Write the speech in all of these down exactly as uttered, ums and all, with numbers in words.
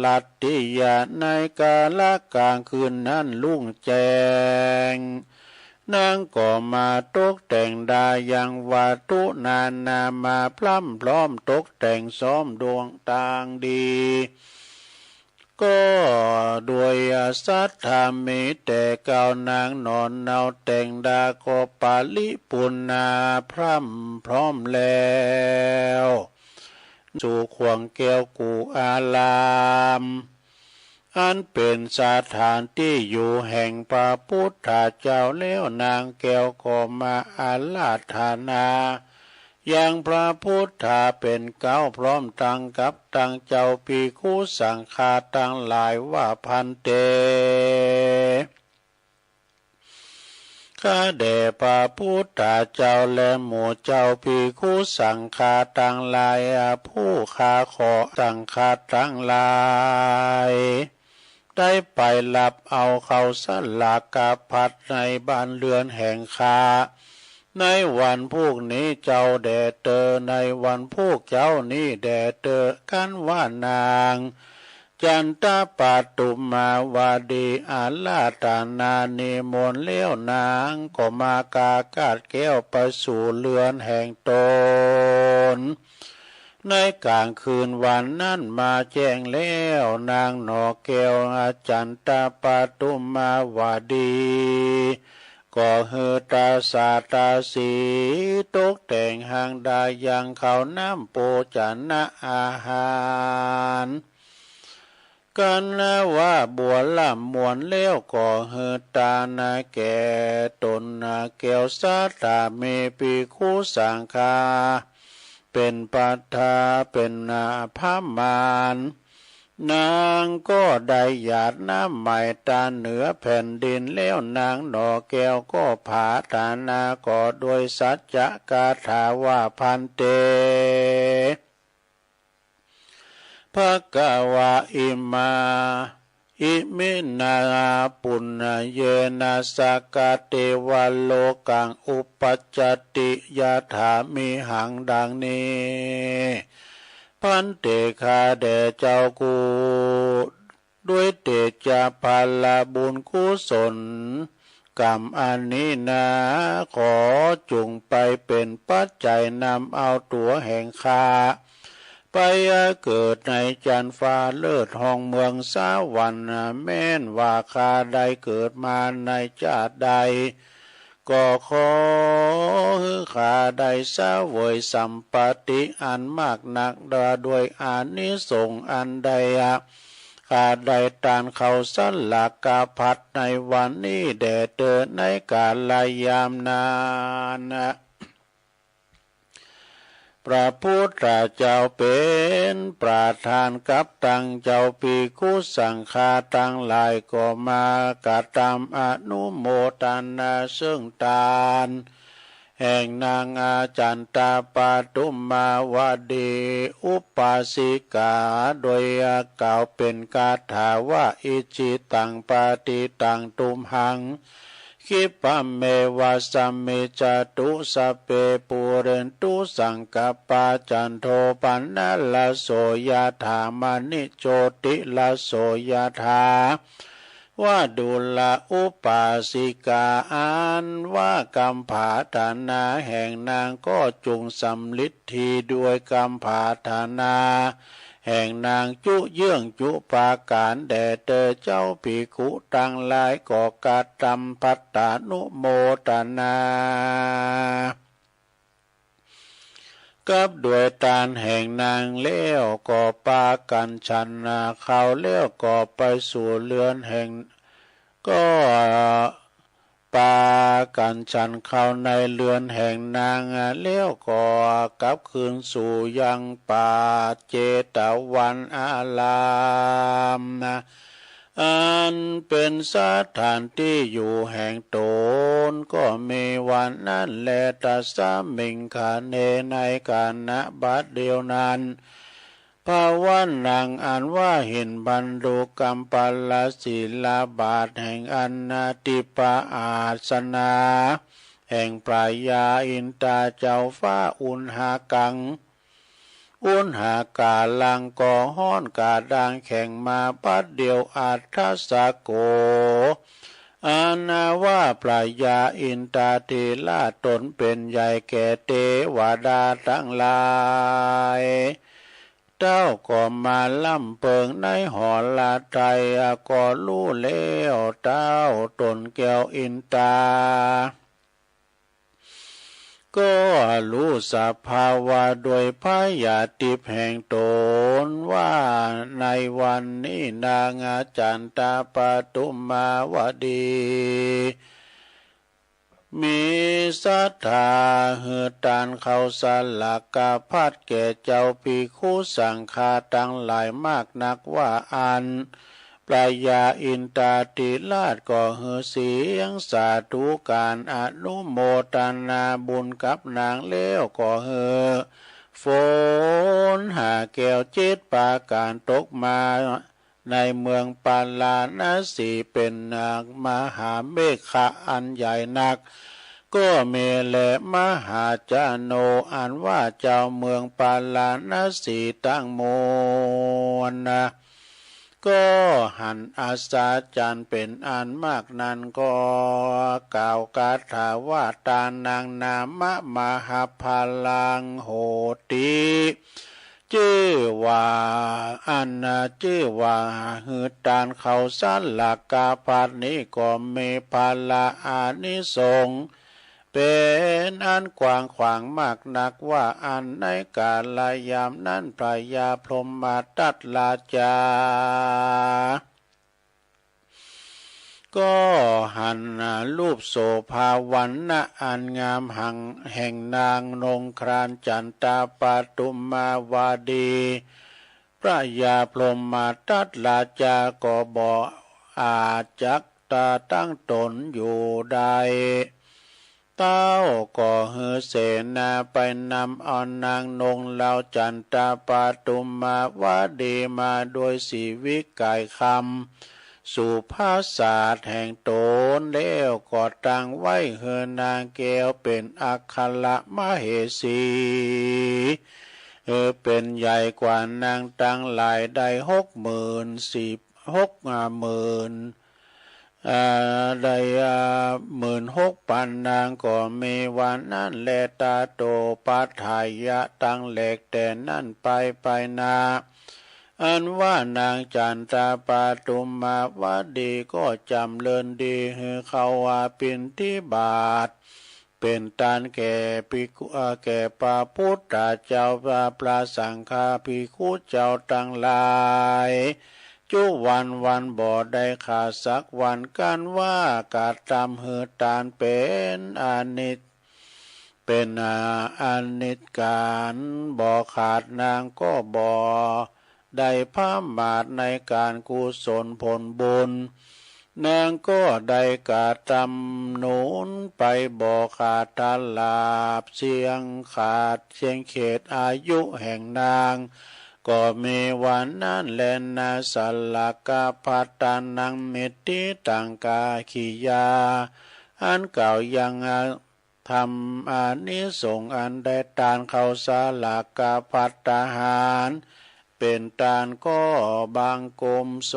รัตติยา ในกาละกลางคืนนั้นรุ่งแจ้ง นางก็มาตกแต่งดายังวัตถุนานามาพร่ำพร้อมตกแต่งซ้อมดวงตางดี ก็โดยศรัทธามีแต่เกล้านางหนอนเนาแต่งดาก็ปริปูรณาพร่ำพร้อมแล้ว สู่ขวงแก้วกุอาราม อันเป็นสถานที่อยู่แห่งพระพุทธเจ้าแล้ว นางแก้วก็มาอาราธนา ยังพระพุทธาเป็นเกล้าพร้อมตังกับตังเจ้าภิกขุสังฆาตังหลายว่า ภันเต ข้าแด่พระพุทธเจ้าและหมู่เจ้าภิกขุสังฆาตังหลาย ผู้ข้าขอสังฆาตังหลาย ได้ไปรับเอาข้าวสลากพัดในบ้านเรือนแห่งข้า ในวันพุกนี้เจ้าแด่เตอ ในวันพุกเจ้านี้แด่เตอ กันว่านางจันตปาตุมาวาดีอาราธนานิมนต์แล้ว นางก็มากาคาดแก้วไปสู่เรือนแห่งตน ในกลางคืนวันนั้นมาแจ้งแล้ว นางหน่อแก้วอาจันตปาตุมาวาดี ก็หื้อตาสาตาสี ตกแต่งหังดายังข้าวน้ำโภชนะอาหาร กันว่าบัวล่ำมวลแล้ว ก็หื้อตานาแก่ตนนาแก้วศรัทธามีภิกขุสังฆา เป็นประธานเป็นนาพระมาร นางก็ได้หยาดน้ำไหม้ตาเหนือแผ่นดินแล้ว นางหน่อแก้วก็ผาตานาก็โดยสัจจคาถาว่า ภันเต ภะคะวะ อิมา อิมินา ปุณเยนะ สะกะเตวะ โลกัง อุปัชฌัตติ ยะถา มิหัง ดังนี้ ภันเต ข้าแด่เจ้ากู้ ด้วยเตชะพาละบุญกุศลกรรมอันนี้นา ขอจุ่งไปเป็นปัจจัยนำเอาตั๋วแห่งข้า ไปเกิดในจันฟ้าเลิศห้องเมืองสวรรค์ แม้นว่าข้าได้เกิดมาในชาติใด ก็ขอหื้อข้าได้เสวยสัมปัตติอันมากนัก ด้วยอานิสงส์อันได้ข้าได้ตานข้าวสลากพัดในวันนี้แด่เตอ ในกาลยามนั้น พระพุทธเจ้าเป็นประธานกับตังเจ้าภิกขุสังฆาตังหลาย ก็มากระทำอนุโมทนาซึ่งตานแห่งนางอาจันตปาตุมาวาดีอุปาสิกา โดยกล่าวเป็นคาถาว่า อิจฉิตังปะติตังตุมหัง คิปะเมวะสะมิจฉตุ สัพเพปูเรนตุสังกัปปา จันโทปะนะระโสยะถา มะณิโชติระโสยะถา วะดูราอุปาสิกา อันว่ากำผาถนาแห่งนางก็จงสำเร็จทีด้วยกำผาถนาแห่งนางจุเยื่องจุประก๋านแด่เตอ เจ้าภิกขุตังหลายก็กระทำพัตตานุโมทนา กับด้วยตานแห่งนางแล้วก็ปากั๋นฉันนาข้าวแล้วก็ไปสู่เรือนแห่ง ก็ปากั๋นฉันข้าวในเรือนแห่งนางแล้วก็กลับคืนสู่ยังป่าเจตวันอารามนะ อันเป็นสถานที่อยู่แห่งตน ก็มีวันนั้นแล ตัสสะมิงขะเณ ในขณะบัดเดียวนั้น ภะวะนัง อันว่าเห็นบรรลุกำปาลสีลาบาทแห่งอนาธิปอาสนะ แห่งพระยาอินทราเจ้าฟ้าอุณหากัง อุณหกาลังก็ฮ้อนกระด้างแข็งมาบัดเดียว อัฏฐสโก อันว่าพระยาอินทาธิราชตนเป็นใหญ่แก่เทวดาทั้งหลาย เต้าก็มาล่ำเปิงในหอระไทย ก็ฮู้แล้วเต้าตนแก้วอินทา ก็ฮู้สภาวะโดยพญาทิพย์แห่งตนว่า ในวันนี้นางจันทปทุมมาวดี มีศรัทธาหื้อตานข้าวสลากพัดแก่เจ้าภิกขุสังฆาทั้งหลายมากนักว่าอั้น พระยาอินทาธิราชก็หื้อเสียงสาธุการอนุโมทนาบุญกับนางแล้วก็หื้อฝนหาแก้วเจ็ดประการตกมาในเมืองปาราณสีเป็นมหาเมฆะอันใหญ่นัก ก็มีแลมหาจโนอันว่าเจ้าเมืองปาราณสีทั้งมวลนะ ก็หันอัศจรรย์เป็นอันมากนั้นก็กล่าวคาถาว่า ทานังนามะมหาพลังโหติ ชื่อว่าอันชื่อว่าหื้อตานข้าวสลากพัดนี้ก็มีพละอานิสงส์ เป็นอันกว้างขวางมากนักว่าอั้น ในกาลยามนั้นพญาพรหมทัตราชา ก็หันรูปโสภาวันนะอันงามหังแห่งนางนงครานจันทปทุมมาวดี พญาพรหมทัตราชาก็บ่อาจจักตาตั้งตนอยู่ได้ เต้าก็หื้อเสนาไปนำเอานางนงเหล่าจันทปทุมมาวดีมาโดยสีวิกายคำ สุภาสาทแห่งตนแล้วก็ตั้งไว้หื้อนางแก้วเป็นอัครมเหสี เออ เป็นใหญ่กว่านางทั้งหลายได้หกหมื่นสี่ หกหมื่น อ่า ได้ อ่า หมื่นหกพันนางก็มีวันนั้นแล ตโตปัฏฐายะ ตั้งแหลกแต่นั้นไปไปนา อันว่านางจันทปทุมมาวดีก็จำเริญดีหื้อข้าวปิณฑิบาต เป็นทานแก่ภิกขุ เอ่อ แก่พระพุทธเจ้า พระ พระสังฆาภิกขุเจ้าทั้งหลาย จุวันวันบ่ได้ขาดสักวัน กันว่ากระทำหื้อทานเป็นอนิจ เป็น อ่า อนิจการบ่ขาด นางก็บ่ ได้ประมาทในการกุศลผลบุญ นางก็ได้กระทำหนุนไปบ่ขาด ถ้าลาบเสี้ยงขาดเสี้ยงเขตอายุแห่งนาง ก็มีวันนั้นแล นาสลากพัตตานัง มิทธิตัง กาขิยา อันกล่าวยัง ทำอานิสงส์อันได้ทานข้าวสลากพัตตาหาร เป็นทานก็บังคมส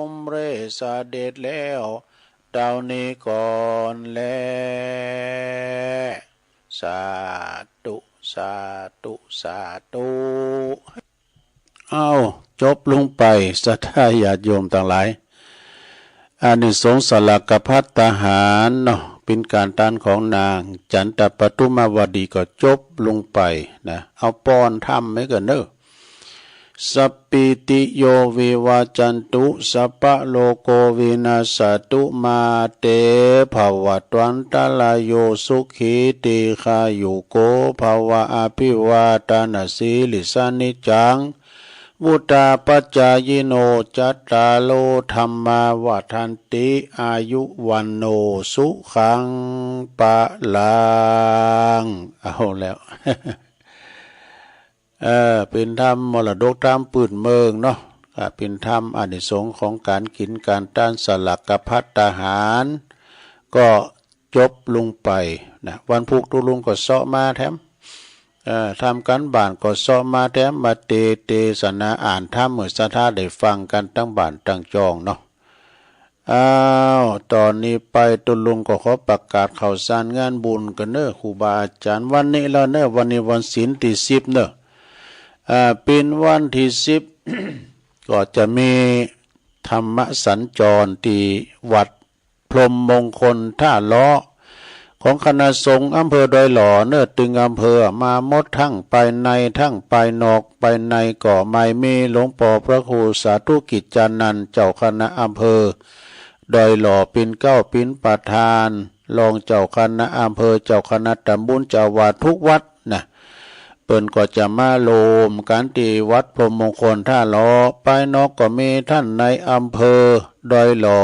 มเร็จเสด็จแล้ว เท่านี้ก่อนแล สาธุ สาธุ สาธุ เอ้า จบลงไป ศรัทธาญาติโยมตังหลาย อานิสงส์สลากพัตตาหารเนาะ เป๋นก๋านตานของนางจันทปทุมมาวดีก็จบลงไปนะ เอาป้อนธรรมไว้ก่อนเนาะ สัพพีติโยวิวัจจันตุ สัพพะโรโควินัสสะตุ มาเตภวัตวันตะราโย สุขีทีฆายุโกภะวะ อะภิวาทะนะสีลิสสะนิจจัง วุฑฒาปะจายิโน จัตตาโรธัมมาวัฑฒันติ อายุวัณโณ สุขังพะลัง เอาแล้ว เออ เป๋นธรรมมรดกธรรมปื้นเมืองเนาะ อ่า เป๋นธรรมอานิสงส์ของก๋านกิ๋นก๋านตานสลากพัตตาหาร ก็จบลงไปนะ วันพุธตุ๊ลุงก็เซาะมาแถม เอ่อ ทำการบ้านก็เซาะมาแถมมาเต เตสนาอ่านธรรมหื้อศรัทธาได้ฟังกันตังบ้านตังจองเนาะ อ้าว ตอนนี้ไปตุ๊ลุงก็ขอประกาศข่าวสารงานบุญกันเน้อ ครูบาอาจารย์ วันนี้แล้วเน้อ วันนี้วันศีลตี้สิบเน้อ อ่า เป๋นวันตี้สิบ ก็จะมีธรรมสัญจรตี้วัดพรหมมงคลท่าเลาะ ของคณะสงฆ์อำเภอดอยหล่อเน้อ ตึงอำเภอมาหมด ทั้งภายในทั้งภายนอก ภายในก็ไม่มีหลวงป้อพระครูสาธุกิจจานันท์ เจ้าคณะอำเภอดอยหล่อ เป๋นเก๊าเป๋นประธาน รองเจ้าคณะอำเภอ เจ้าคณะตำบล เจ้าอาวาสทุกวัดนะ เปิ้นก็จะมาโฮมกันตี้วัดพรหมมงคลท่าเลาะ ภายนอกก็มีท่านนายอำเภอดอยหล่อ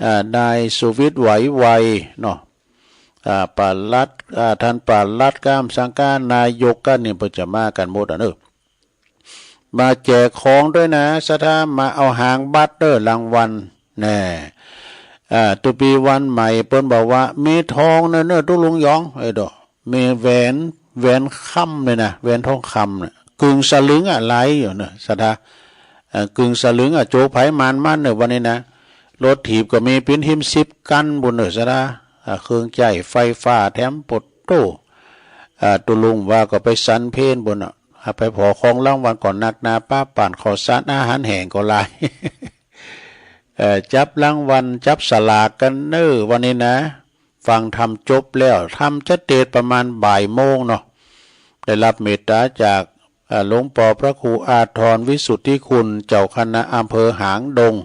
อ่า นายสุวิทย์ไหวไวเนาะ อ่า ปลัด อ่า ท่านปลัดกำสังกานายกกันนี่เปิ้นจะมากันหมดอะเน้อ มาแจกของด้วยนะ ศรัทธา มาเอาหางบัตรเน้อ รางวัล แน่ อ่า ตุ๊ปีวันใหม่เปิ้นบอกว่ามีทองเน้อ เน้อตุ๊ลุงหยอง เอ้ยโด มีแหวน แหวนคำเลยนะ แหวนทองคำน่ะ กึ่งสลึงอะ หลายอยู่เน้อ ศรัทธา เอ่อ กึ่งสลึงอะ โจกไผหมานมันเน้อ วันนี้นะ รถถีบก็มีเป๋นหิ้มสิบคันปู้นเน้อ ศรัทธา อ่า เครื่องใจ๊ไฟฟ้าแถม โปดโต้ อ่า ตุ๊ลุงว่าก็ไปสันเพลปู้นน่ะ อ่า ไปผ่อของรางวัลก็นักหนา ปะปานข้าวสารอาหารแห้งก็หลาย เอ่อ จับรางวัล จับสลากกันเน้อ วันนี้นะ ฟังธรรมจบแล้ว ธรรมจะเตสน์ประมาณบ่ายโมงเนาะ ได้รับเมตตาจาก อ่า หลวงป้อพระครูอาทรวิสุทธิคุณ เจ้าคณะอำเภอหางดง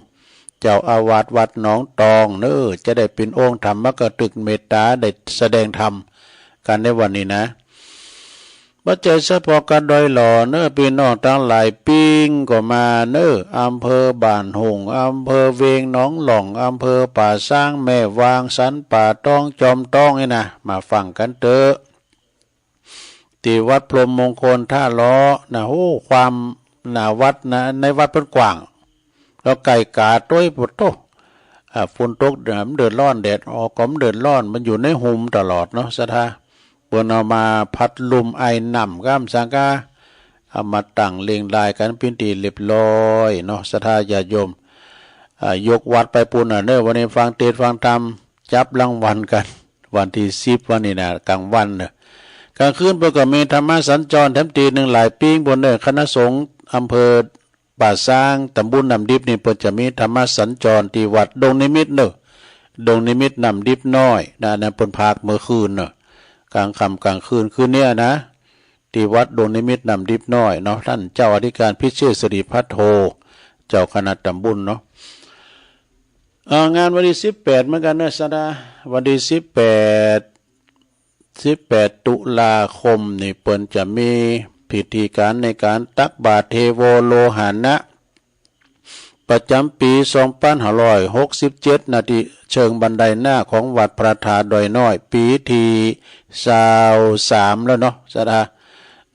เจ้าอาวาสวัดหนองตองเน้อ จะได้เป๋นองค์ธรรมกตึกเมตตา ได้แสดงธรรมกันในวันนี้นะ บ่ใจ้เฉพาะกาดอยหล่อเน้อ ปี้น้องตังหลายปิ้งก็มาเน้อ อำเภอบ้านโฮ่ง อำเภอเวงหนองหล่อง อำเภอป่าซาง แม่วาง สันป่าตอง จอมตองนี่นะ มาฟังกันเต๊อะ ตี้วัดพรหมมงคลท่าเลาะนะ โอ้ ความหน้าวัดนะ ในวัดเปิ้นกว้าง แล้วไก่กาโต้ย โปดโต้ อ่า ฝนตก อ่า มันเดือดร้อน แดดออกก็มันเดือดร้อน มันอยู่ในหุมตลอดเนาะ ศรัทธา เปิ้นเอามาพัดลมไอน้ำกำสังกา เอามาตั้งเรียงรายกันเป๋นตี้เรียบร้อยเนาะ ศรัทธาญาติโยม อ่า ยกวัดไปปู้นน่ะเน้อ วันนี้ฟังเตสน์ฟังธรรม จับรางวัลกัน วันตี้สิบ วันนี้นะ กลางวันเน้อ กลางคืนเปิ้นก็มีธรรมสัญจรแถมตี้หนึ่งหลายปิ้งปู้นเน้อ คณะสงฆ์อำเภอ ป่าซาง ตำบลน้ำดิบนี่ เปิ้นจะมีธรรมสัญจรตี้วัดดงนิมิตเน้อ ดงนิมิตน้ำดิบน้อยนะ อันนั้นเปิ้นพากเมื่อคืนเน้อ กลางค่ำกลางคืน คืนเนี้ยนะ ตี้วัดดงนิมิตน้ำดิบน้อยเนาะ ท่านเจ้าอธิการพิเชษฐ์สิริพัทโท เจ้าคณะตำบลเนาะ เอ่อ งานวันตี้สิบแปดเหมือนกันเน้อ ศรัทธา วันตี้สิบแปด สิบแปด ตุลาคมนี่ เปิ้นจะมีพิธีการในการตักบาตรเทโวโลหานะ ประจ๋ำปี๋สองปันห้าร้อยหกสิบเจ็ด ณ ตี้เชิงบันไดนาคของวัดพระธาตุดอยน้อย ปี๋ตี้ซาวสามแล้วเนาะ ศรัทธา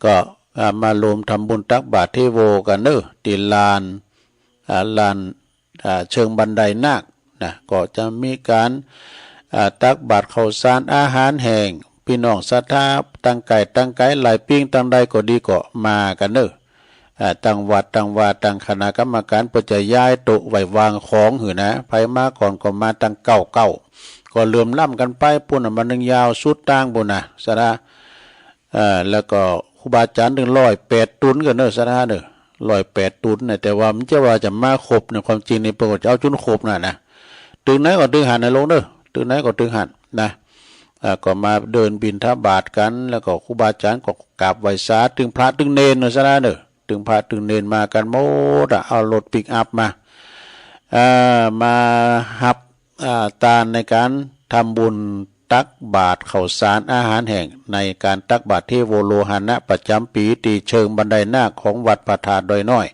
ก็ อ่า มาโฮมทำบุญตักบาตรเทโวกันเน้อ ตี้ลาน อ่า ลาน อ่า เชิงบันไดนาคนะ ก็จะมีการ อ่า ตักบาตรข้าวสารอาหารแห้ง ปี้น้องศรัทธาตังไก๋ตังไก๋ หลายปิ้งตังใดก็ดีก็มากันเน้อ อ่า ตังวัดตังวาตังคณะกรรมการเปิ้นจะย้ายโต๊ะไว้วางของหื้อนะ ไผมาก่อนก็มาตังเก๊าเก๊า ก็เหลื่อมล้ำกันไปปู้นน่ะ มันนึ่งยาวสุดตางปู้นน่ะ ศรัทธา เอ่อ แล้วก็ครูบาอาจ๋ารย์นึ่งร้อยแปดตุ๊นกันเน้อ ศรัทธาเน้อ ร้อยแปดตุ๊นนะ แต่ว่ามันจะว่าจะมาครบเนี่ย ความจริงนี่เปิ้นก็จะเอาจ๋นครบน่ะนะ ตึงไหนก็ตึงหั้นนะลุงเน้อ ตึงไหนก็ตึงหั้นนะ อ่า ก็มาเดินบิณฑบาตกัน แล้วก็ครูบาอาจ๋ารย์ก็กราบไหว้สา ตึงพระตึงเณรเน้อ ศรัทธาเน้อ ตึงพระตึงเณรมากันหมดอะ เอารถปิกอัพมา อ่า มาฮับ อ่า ตานในการทำบุญตักบาตรข้าวสารอาหารแห้ง ในการตักบาตรเทโวโลหานะประจ๋ำปี๋ ตี้เชิงบันไดนาคของวัดพระธาตุดอยน้อย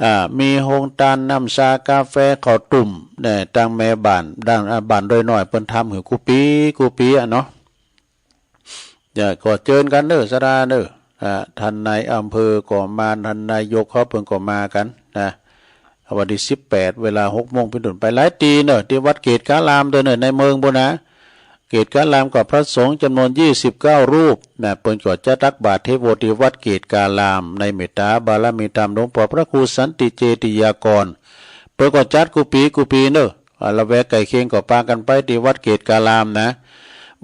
อ่า มีโฮงตานน้ำชากาแฟข้าวตุ้ม เอ่อ ตังแม่บ้าน ดัง อ่า บ้านดอยน้อยเปิ้นทำหื้อกู้ปี๋กู้ปี๋อะเนาะ เอ่อ ก็เจิญกันเน้อ ศรัทธาเน้อ อ่า ท่านนายอำเภอก็มา ท่านนายกเขาเปิ้นก็มากันนะ วันตี้สิบแปด เวลาหกโมงเป๋นต้นไป หลายตี้เน้อ ตี้วัดเกศกาลามเด้อเน้อ ในเมืองปู้นนะ เก เกตการามก็พระสงฆ์จำนวนยี่สิบเก้ารูปนะ เปิ้นก็จัดตักบาตรเทโวตี้วัดเกตการาม ในเมตตาบารมีธรรมหลวงปอพระครูสันติเจติยากร เปิ้นก็จัดกู้ปีกู้ปีเนอะ อ่า ละแวกใกล้เคียงก็ปากั๋นไปตี้วัดเกตการามนะ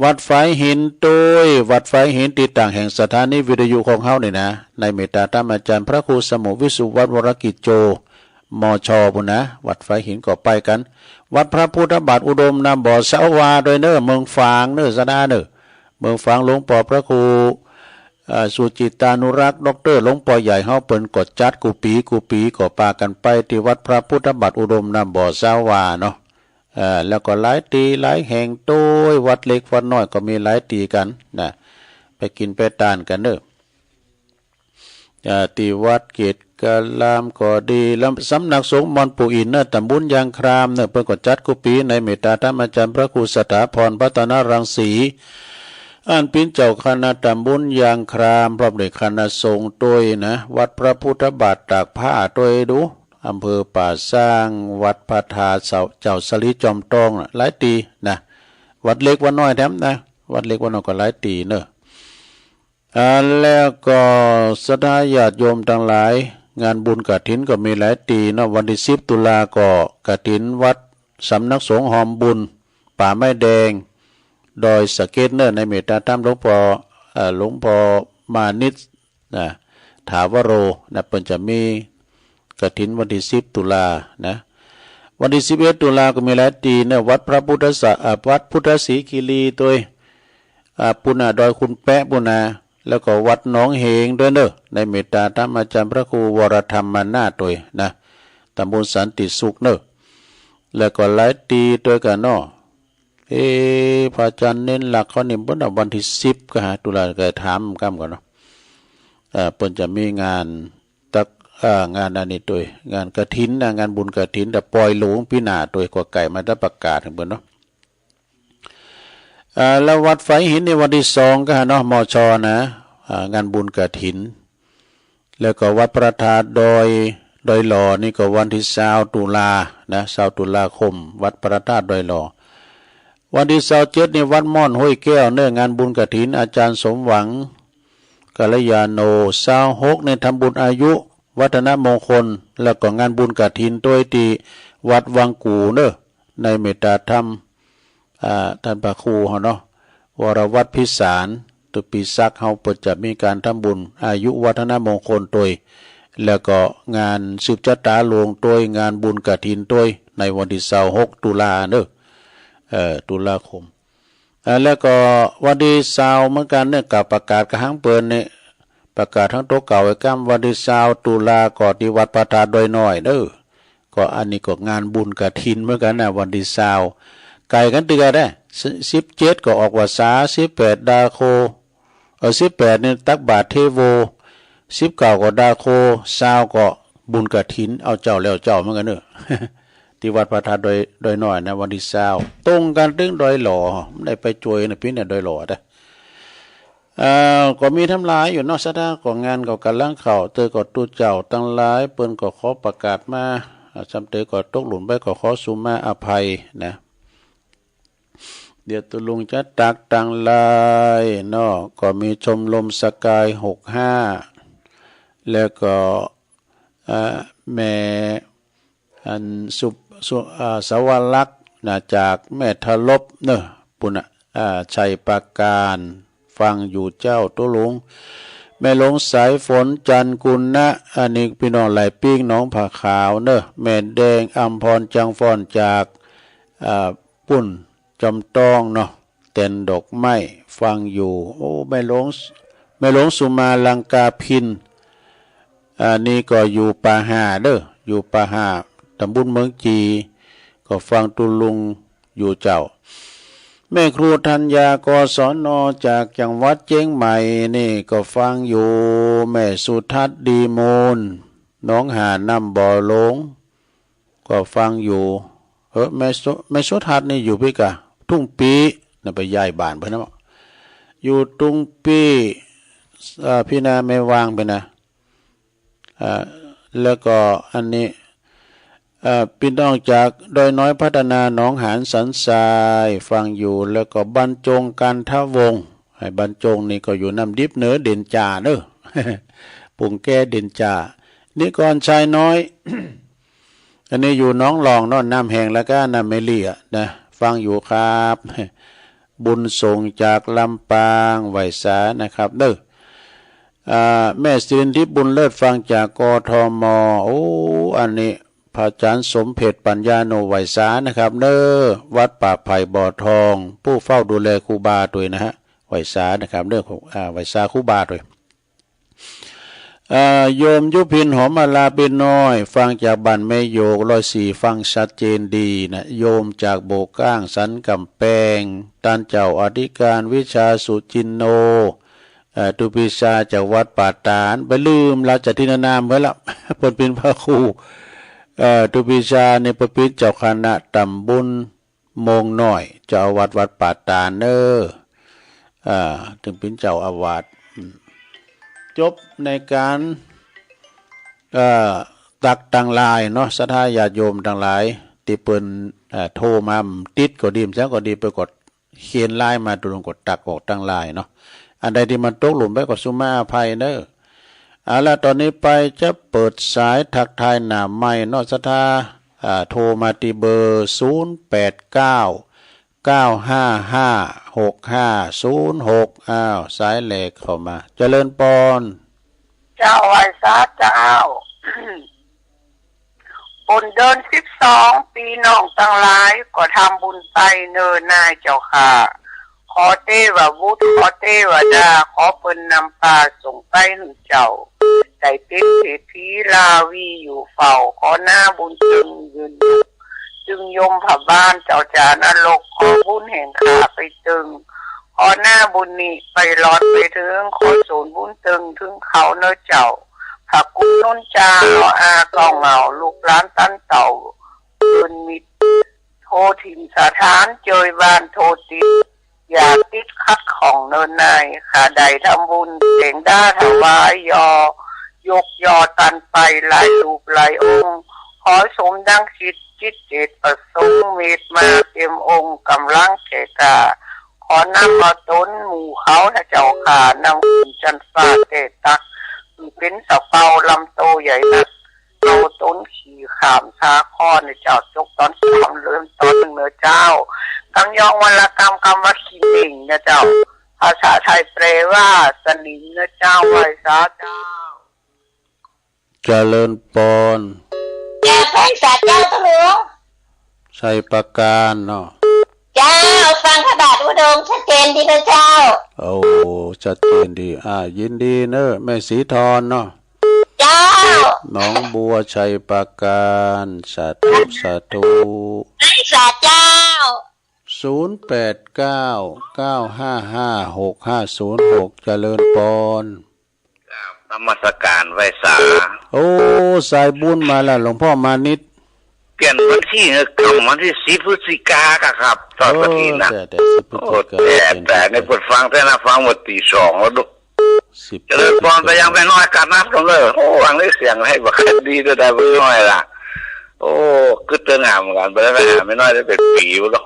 วัดฝายหินโตย วัดฝายหินตี้ตั้งแห่งสถานีวิทยุของเฮานี่นะ ในเมตตาธรรมอาจารย์พระครูสมุห์วิสุวัฒน์วรกิจโจ มช ปู้นนะ วัดฝายหินก็ไปกั๋น วัดพระพุทธบาทอุดมนามบ่อสาวาโตยเนอะ เมืองฝางเนอะ สะดาเนอะ เมืองฝางหลวงปอพระครู เอ่อ สุจิตานุรักษ์ ด็อกเตอร์ หลวงปอใหญ่เฮาเปิ้นก็จัดกู้ปีกู้ปีก็ปากั๋นไปตี้วัดพระพุทธบาทอุดมนามบ่อสาวาเนาะ เอ่อ แล้วก็หลายตี้หลายแห่งโตย วัดเล็กวัดน้อยก็มีหลายตี้กั๋นนะ ไปกิ๋นไปตานกั๋นเนอะ อ่า ตี้วัดเกตการามก็ดี แล้วสำนักสงฆ์มอนปู่อินเนอะ ตำบลยางครามเนอะ เปิ้นก็จัดกู้ปีในเมตตาธรรมอาจารย์พระครูสถาพรพัฒนรังสี อันเป๋นเจ้าคณะตำบลยางคราม พร้อมด้วยคณะสงฆ์โตยนะ วัดพระพุทธบาทตากผ้าโตยดู อำเภอป่าซาง วัดพระธาตุเจ้าสะหลีจอมตองนะ หลายตี้นะ วัดเล็กวัดน้อยแถมนะ วัดเล็กวัดน้อยก็หลายตี้เนอะ อ่า แล้วก็ศรัทธาญาติโยมตังหลาย งานบุญกฐินก็มีหลายตี้เนาะ วันตี้สิบตุลาก็กฐินวัดสำนักสงฆ์หอมบุญ ป่าไม้แดง ดอยสะเก็ดเนอะ ในเมตตาธรรมหลวงปอ เอ่อ หลวงปอมานิต นะ ถาวโร นะ เปิ้นจะมีกฐินวันตี้สิบตุลานะ วันตี้สิบเอ็ดตุลาก็มีหลายตี้เนอะ วัดพระพุทธศา อ่า วัดพุทธศรีคีรีโตย อ่า ปู้นนะ ดอยขุนแปะปู้นนะ แล้วก็วัดหนองเหงโตยเนอะ ในเมตตาธรรมอาจารย์พระครูวรธรรมนาถโตยนะ ตำบลสันติสุขเนอะ แล้วก็หลายตี้โตยกั๋นเนาะ เอ๊ะ พระอาจารย์เน้นหลักเขานี่เปิ้นว่าวันตี้สิบก็หาตุลา ก็ถามกำก่อนเนาะ เอ่อ เปิ้นจะมีงานตัก เอ่อ งานอันนี้โตย งานกฐินนะ งานบุญกฐิน แต่ปอยหลวงปี๋หน้าโตย ก็ใก้มาแต่ประกาศหื้อเปิ้นเนาะ อ่า แล้ววัดฝายหินนี่วันตี้สองก็หาเนาะ มช นะ อ่า งานบุญกฐิน แล้วก็วัดพระธาตุดอย ดอยหล่อนี่ก็วันตี้ซาวตุลานะ ซาวตุลาคม วัดพระธาตุดอยหล่อ วันตี้ซาวเจ็ดนี่วัดม่อนห้วยแก้วเนอะ งานบุญกฐินอาจารย์สมหวัง กัลยาโณ ซาวหกนี่ทำบุญอายุวัฒนมงคล แล้วก็งานบุญกฐินโตยตี้วัดวังกู่เนอะ ในเมตตาธรรม อ่า ท่านพระครูเฮาเนาะ วรวัฒน์พิสาร ตุปีศักดิ์เฮาเปิ้นจะมีการทำบุญอายุวัฒนมงคลโตย แล้วก็งานสืบชะตาหลวงโตย งานบุญกฐินโตย ในวันตี้ซาวหกตุลาเนอะ เอ่อ ตุลาคม อ่า แล้วก็วันตี้ซาวเหมือนกั๋นเนี่ย ก็ประกาศกระหังเปิ้นเนี่ย ประกาศทั้งโต๊ะเก่าไอ้กำ วันตี้ซาวตุลาก็ตี้วัดพระธาตุดอยน้อยเด้อ ก็อันนี้ก็งานบุญกฐินเหมือนกั๋นนะ วันตี้ซาว ใก้กั๋นเตื้อได้ สิบเจ็ดก็ออกพรรษา สิบแปดดาโค เออ สิบแปดนี่ตักบาตรเทโว สิบเก้าก็ดาโค ซาวก็บุญกฐิน เอาเจ้าแล้วเจ้าเหมือนกั๋นเนอะ ตี้วัดพระธาตุดอย ดอยน้อยนะ วันตี้ซาว ตรงกั๋นตึงดอยหล่อ บ่ได้ไปจ้วยนะปี๋เนี่ยดอยหล่อเด้อ เอ่อ ก็มีทำหลายอยู่เนาะ ศรัทธาก็งานก็ก่ำลังเข้า เตื้อก็ตุ๊เจ้าตังหลาย เปิ้นก็ขอประกาศมา อ่า ซ้ำเตื้อก็ตกหล่นไปก็ขอสุมาอภัยนะ เดี๋ยวตุ๊ลุงจะตักตังหลายเนาะ ก็มีชมรมสกายหกห้า แล้วก็ อ่า แม่ อันสุ สุ อ่า สวรักษ์นะ จากแม่ทะลบเนอะ ปุ้นน่ะ อ่า ชัยปราการ ฟังอยู่เจ้าตุ๊ลุง แม่หลวงสายฝน จันทร์กุณะ อันนี้พี่น้องหลายปิ้ง หนองผาขาวเนอะ แม่แดง อำพร จังฟ้อน จาก อ่า ปุ้น จอมตองเนาะ แตนดอกไม้ ฟังอยู่ โอ้ แม่หลวง แม่หลวงสุมาลังกาภิณ อันนี้ก็อยู่ป่าห่าเด้อ อยู่ป่าห่า ตำบลเมืองจี ก็ฟังตุ๊ลุงอยู่เจ้า แม่ครูธัญญา กศน จากจังหวัดเชียงใหม่นี่ก็ฟังอยู่ แม่สุทัศน์ ดีมูล หนองหาดน้ำบ่อหลวง ก็ฟังอยู่ เออ แม่สุ แม่สุทัศน์นี่อยู่ปี้ก่า ทุ่งปี้นะ ไปย้ายบ้านเปิ้นนะ อยู่ทุ่งปี้ เอ่อ ปี้นาแม่วางไปนะ อ่า แล้วก็อันนี้ เอ่อ พี่น้องจากดอยน้อยพัฒนา หนองหานสันทราย ฟังอยู่ แล้วก็บรรจง กันทวงศ์ ไอ้บรรจงนี่ก็อยู่น้ำดิบเหนือเด่นจ่าเนอะ ปุ่งแก้เด่นจ่า นิกรชายน้อย อันนี้อยู่หนองหลองเนาะ น้ำแห้งแล้วก็น้ำไม่เลี่ยนะ ฟังอยู่ครับ บุญส่งจากลำปาง ไหว้สานะครับเด้อ อ่า แม่สิรินทิพย์บุญเลิศ ฟังจาก กทม โอ้ อันนี้พระอาจารย์สมเพชรปัญญาโน ไหว้สานะครับเด้อ วัดป่าไผ่บ่อทอง ผู้เฝ้าดูแลครูบาตวยนะฮะ ไหว้สานะครับเด้อ อ่า ไหว้สาครูบาตวย อ่า โยมยุพินหอมมาลาเป็นน้อย ฟังจากบ้านแม่โยก ร้อยสี่ ฟังชัดเจนดีนะ โยมจากโบกก้าง สันกำแพง ต้านเจ้าอธิการวิชาสุจินโน เอ่อ ตุปิชาจากวัดป่าตาด ไปลืมลาวจัดทินนามไว้ละ เปิ้นเป็นพระครู เอ่อ ตุปิชานี่เปิ้นเป็นเจ้าคณะตำบลโมงน้อย เจ้าอาวาสวัดป่าตาดเนอะ อ่า เปิ้นเป็นเจ้าอาวาส อืม จบในการ เอ่อ ตักตังหลายเนาะ ศรัทธาญาติโยมตังหลาย ตี้เปิ้น เอ่อ โทรมาติดก็ดี มันก็ดี ไปกด เขียนไลน์มา ตกลงก็ตักออกตังหลายเนาะ อันใดที่มันตกหล่นไปก็สุมาอภัยเนอะ เอาละ ตอนนี้ไปจะเปิดสายทักทายหน้าไมค์เนาะ ศรัทธา อ่า โทรมาที่เบอร์ ศูนย์แปดเก้า เก้าห้าห้า หกห้าศูนย์หก อ้าว สายแรกเข้ามา เจริญปอน เจ้า ไหว้สาเจ้า บุญเดือนสิบสอง พี่น้องตังหลายก็ทำบุญไปเนินนายเจ้าข้า ขอเตวบุตร ขอเตวดา ขอเปิ้นนำพาส่งไปหื้อเจ้า ได้เป็นเศรษฐีลาวีอยู่เฝ้า ขอหน้าบุญตึงยืนอยู่ จึงยมพบาลเจ้าจานรก ขอบุญแห่งข้าไปตึง ขอหน้าบุญนี้ไปหลอดไปถึง ขอส่วนบุญตึงถึงเขาเนอเจ้า พระคุณนุนจา อาเก้าเหงา ลูกหลานตันเต่า เปิ้นมิตร โทษถิ่นสถาน เจยบ้านโทษติด อย่าติดขัดข้องเนินนาย ข้าได้ทำบุญเสงดาถวายยอ ยกยอตันไปหลายรูปหลายองค์ ขอสมดังจิต จิตเจตประสงค์ เมตมาเต็มองค์ กำลังแก่กล้า ขอนำเอาตนหมู่เขานะเจ้าข้า นำขึ้นจันฟ้าแก่ตัก คือเป็นสะเปาลำโตใหญ่นัก เอาตนขี่ข้ามสาครนะเจ้า จบตอนสาม เริ่มตอนหนึ่งเนอเจ้า กำยองวรรณกรรม คำว่าขี้เหน่งนะเจ้า ภาษาไทยแปลว่าสนิมนะเจ้า ไหว้สาเจ้า เจริญปอน เจ้า ไหว้สาเจ้า ตะหลวง ชัยปราการเนาะ เจ้า ฟังพระบาทอุดมชัดเจนดีนะเจ้า โอ้ ชัดเจนดี อ่า ยินดีเนอะ แม่สีทอนเนาะ เจ้า หนองบัว ชัยปราการ สาธุ สาธุ ไหว้สาเจ้า ศูนย์แปดเก้า เก้าห้าห้า หกห้าศูนย์หก เจริญปอน ครับ นมัสการไหว้สา โอ้ สายบุญมาแล้ว หลวงพ่อมานิด เปลี่ยนวันที่เหรอครับ วันที่สิบพฤศจิกาครับ ทอดกฐินนะ โอ้ แต่ แต่สิบพฤศจิกา โอ้ แต่ เป็น แต่ในเปิดฟังแท้นะ ฟังเมื่อตีสองแล้วดู สิบ เจริญปอนไปยังแม่น้อยกาดนัดกันเลย โอ้ ฟังได้เสียงให้บักดีด้วยได้แม่น้อยล่ะ โอ้ คือเติงหามกันไปแล้วนะ แม่น้อยได้เป็นปีแล้ว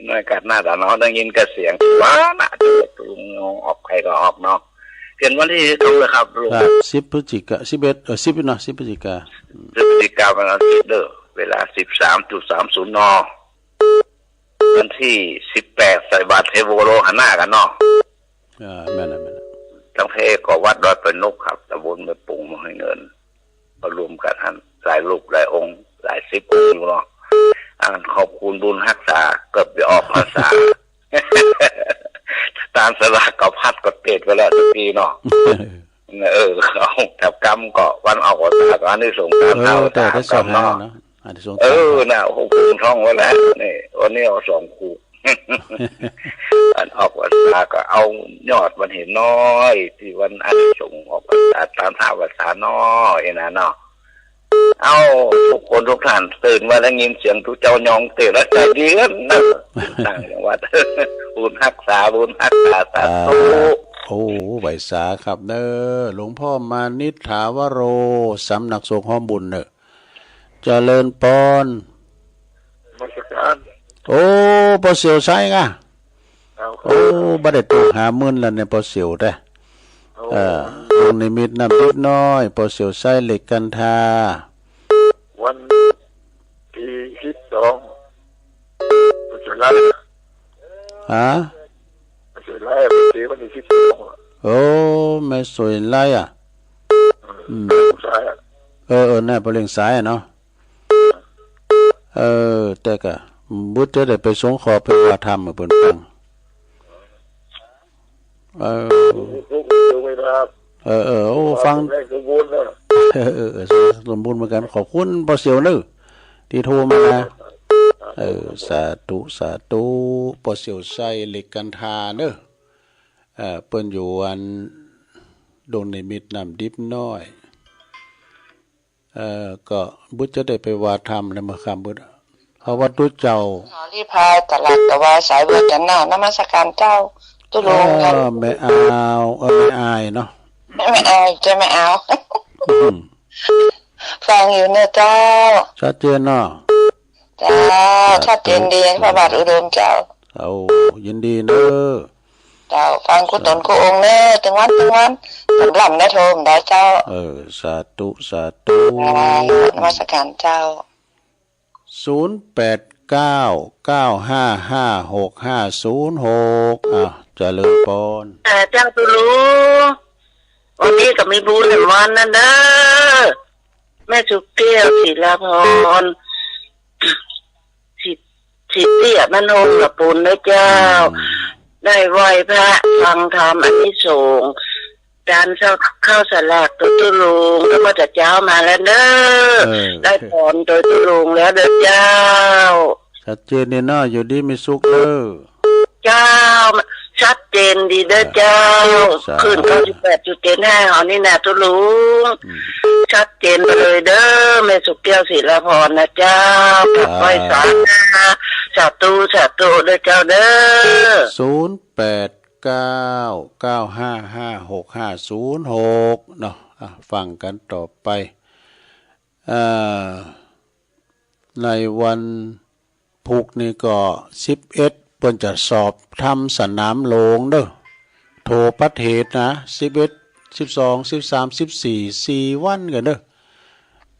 น้อยกาดหน้าตาเนาะ ได้ยินกระเสียง ว้านะ ลุงออกใครก็ออกเนาะ เปลี่ยนวันที่ตรงเลยครับลุง ครับ สิบพฤศจิกา สิบเอ็ด เออ สิบเนาะ สิบพฤศจิกา อืม สิบพฤศจิกาวันอาทิตย์เด้อ เวลาสิบสามจุดสามศูนย์ น. วันที่สิบแปด ใส่บาตรเทโวโรหณะกันเนาะ อ่า แม่นละ แม่นละ ทั้งเพก็วัดดอยปะนกครับ ตำบลแม่ปุง เมืองห้วยเงิน ก็รวมกันหั้น หลายรูปหลายองค์ หลายสิบองค์อยู่เนาะ อันขอบคุณบุญฮักษา เกือบจะออกพรรษา ตามสลากก็พัดก็เตดไปแล้วทุกปีเนาะ เออ เอา แถบกำก็วันออกพรรษาก็อานิสงส์ตาม เออ เท่า แต่ได้ ตามกำเนาะ สองห้าเนาะ อานิสงส์ เออ ตาม น่ะ โอ้โห ผมท่องไว้แล้ว นี่ วันนี้เอาสองคู่ อันออกพรรษาก็เอายอดวันเห็นน้อย ที่วันอานิสงส์ออกพรรษาตามท่าพรรษาน้อยนะเนาะ เอา ทุกคนทุกท่าน ตื่นมาได้ยินเสียงทุกเจ้ายองเตะและใจดีกันนะ ต่างจังหวัด บุญฮักษา บุญฮักษา สาธุ อ่า โอ้ ไหว้สาครับเนอะ หลวงพ่อมานิษฐาวโร สำนักสงฆ์หอมบุญเนอะ เจริญพร นมัสการ โอ้ ปอเสี่ยวไซกะ เอา โอ้ บ่ได้โทรหามื้อนั้นแหละ ปอเสี่ยวแต๊ โอ้ เออ ดวงนิมิตน้ำทิพย์น้อย ปอเสี่ยวไซเหล็กกันทา วันที่สิบสอง วันสุดท้าย ฮะ วันสุดท้าย วันที่ วันที่สิบสอง อะ โอ้ แม่สวยไลอะ อืม อืม สายอะ เออ เออ นั่น ปอเลี้ยงสายอะเนาะ เออ แต่กะ บุตรจะได้ไปสงเคราะห์ไปว่าธรรมให้เปิ้นฟัง เออ เออ เออ โอ้ ฟัง แม่สมบูรณ์นะ เออ เออ เออ สมบูรณ์เหมือนกัน ขอบคุณปอเสี่ยวเนอะ ที่โทรมานะ เออ สาธุ สาธุ ปอเสี่ยวไซเหล็กกันทาเนอะ เออ เปิ้นอยู่อันดงนิมิตน้ำทิพย์น้อย เอ่อ ก็บุตรจะได้ไปว่าธรรมในเมื่อค่ำบุตร เพราะว่าตุ๊เจ้า ขอรีพายตลาดตะวายสายเวทนา นมัสการเจ้า ตุ๊ลุง เออ แม่อาว เออ แม่อายเนาะ แม่อาย เจ้า แม่อาว อืม ฟังอยู่เนอะเจ้า ชัดเจนเนาะ เจ้า เออ ชัดเจนดี พระบาทอุดมเจ้า เอา ยินดีเนอะ เจ้า ฟังกู้ตนกู้องค์เนอะ ตึงวันตึงวัน สำหรับแม่โทมได้เจ้า เออ สาธุ สาธุ อ่า นมัสการเจ้า ศูนย์แปดเก้า เก้าห้าห้า หกห้าศูนย์หก อ่ะ เจริญพร เอ่อ เจ้าตุ๊ลุง วันนี้ก็มีบุญแหมวันนั้นเด้อ แม่สุแก้ว ศิลาพร สิ สิเตี้ยมันโฮมละปูนเด้อเจ้า อืม ได้ไหว้พระฟังธรรมอานิสงส์ จานข้าว ข้าวสลากตัวตุ๊ลุง แล้วก็จะเจ้ามาแล้วเด้อ เออ ได้พรโดยตุ๊ลุงแล้วเด้อเจ้า ชัดเจนนี่เนาะ อยู่ดีมีสุขเด้อ เจ้า ชัดเจนดีเด้อเจ้า สาธุ คลื่น เก้าสิบแปดจุดเจ็ดห้า เฮานี่นะตุ๊ลุง อืม ชัดเจนไปเลยเด้อ แม่สุแก้ว ศิลาพรนะเจ้า กราบไหว้สาธุ สาธุ สาธุเด้อเจ้าเด้อ ศูนย์แปดเก้า เก้าห้าห้า หกห้าศูนย์หก เนาะ อ่ะ ฟังกันต่อไป เอ่อ ในวันพุธนี่ก็ สิบเอ็ด เปิ้นจะสอบธรรมสนามหลวงเด้อ ทั่วประเทศนะ สิบเอ็ด สิบสอง สิบสาม สิบสี่ สี่วันกันเด้อ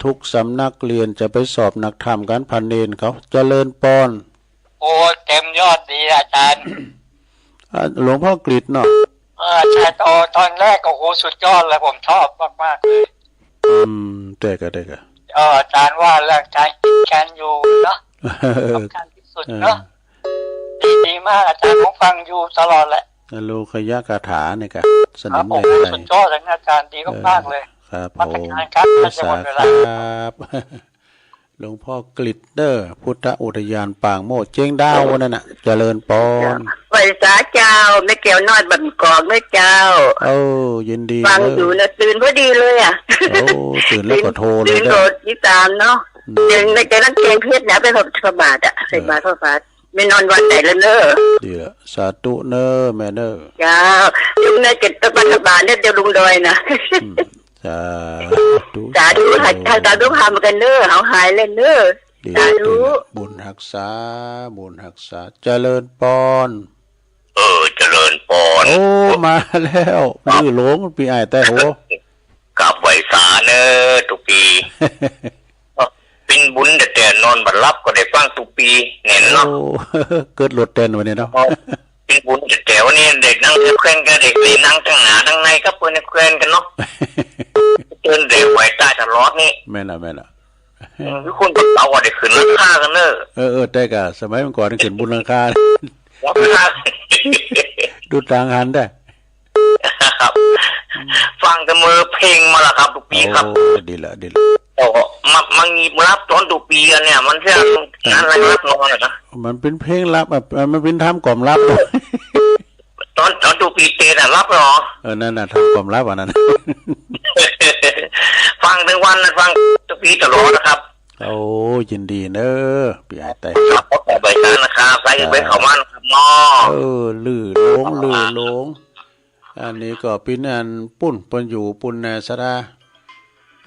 ทุกสำนักเรียนจะไปสอบนักธรรมกัน พระเณรเขา เจริญพร โอ้ เต็มยอดดีอาจารย์ อ่า หลวงพ่อกฤษเนาะ เออ อาจารย์ โอ้ ตอนแรกก็ โอ้โห สุดยอดเลย ผมชอบมากๆเลย อืม ได้กะ ได้กะ เออ อาจารย์ว่าเรื่องการคิดการอยู่เนาะ สำคัญที่สุดเนาะ เออ ดี ดีมาก อาจารย์ ผมฟังอยู่ตลอดแหละ โลคยคาถานี่กะ สนิม ครับผม ในใจ สุดยอดเลยนะอาจารย์ ดีมากๆเลย เออ ครับผม นมัสการครับ ใกล้จะหมดเวลา สาธุครับ หลวงพ่อกฤษเด้อ พุทธอุทยานปางโมกข์ เจ๊งดาวนั่นน่ะ เจริญพร ไหว้สาเจ้า แม่แก้วน้อยบ้านกอกเด้อเจ้า เออ ยินดี ฟังอยู่นะ ตื่นพอดีเลยอะ โอ้ ตื่นแล้วก็โทรเลย ตื่น เด้อ โทรติดตามเนาะ อืม เจ๋งในใจนั่นเจ๋งเพชรนะ ไปพระบาทอะ ใส่บาตรพระบาท แม่นอนวัดไหนแล้วเนอะ ดีละ สาธุเนอะแม่เนอะ เจ้า จุ่มในเจ็ดตะปันตะบานเนี่ย เจ้าลุงดอยนะ อืม สาธุ สาธุ สาธุ ให้ ให้สาธุพามากันเนอะ เอาหายเลยเนอะ ดี สาธุ ดีละ บุญฮักษา บุญฮักษา เจริญพร เออ เจริญพร โอ้ มาแล้ว มื้อหลวง ปีอ้ายไต้หัว กราบไหว้สาเนอะ ตุ๊ปี ปิ้นบุญแต่แต่นอนบ่หลับก็ได้ฟังตุ๊ปีแน่นเนาะ โอ้ เกิดโลดแตนวันนี้เนาะ ปิ้นบุญแต่แต่วันนี้ได้นั่งแควนก็ได้ ได้นั่งทั้งหน้าทั้งในกับเปิ้นแควนกันเนาะ เปิ้นได้ไหว้ตายตลอดนี่ แม่นละ แม่นละ เออ คือคนเก่าก็ได้ขึ้นหลังคากันเนอะ เออ เออ แต่กะสมัยเมื่อก่อนนี่ขึ้นบนหลังคา หลังคา ดูตางหันได้ ครับ ฟังแต่เมื่อเพลงมาละครับ ตุ๊ปีครับ โอ้ ดีละ ดีละ โอ้ มา มางีบหลับตอนตุ๊ปีอันเนี่ย มันจะ อ่ะ งานอะไรหลับนอนอะนะ มันเป็นเพลงลับอ่ะ มันเป็นธรรมกล่อมหลับ ตอน ตอนตุ๊ปีเตนอะหลับเหรอ เออ นั่นน่ะ ธรรมกล่อมหลับอันนั้น ฟังทั้งวันนะ ฟังตุ๊ปีตลอดนะครับ โอ้ ยินดีเนอะ ปีอ้ายไต้ ครับ ขอบใจนะครับ ใครไปเข้ามานะครับเนาะ เออ ลือหลง ลือหลง อันนี้ก็เป็นอันปุ้น เปิ้นอยู่ปุ้นแน่สะดา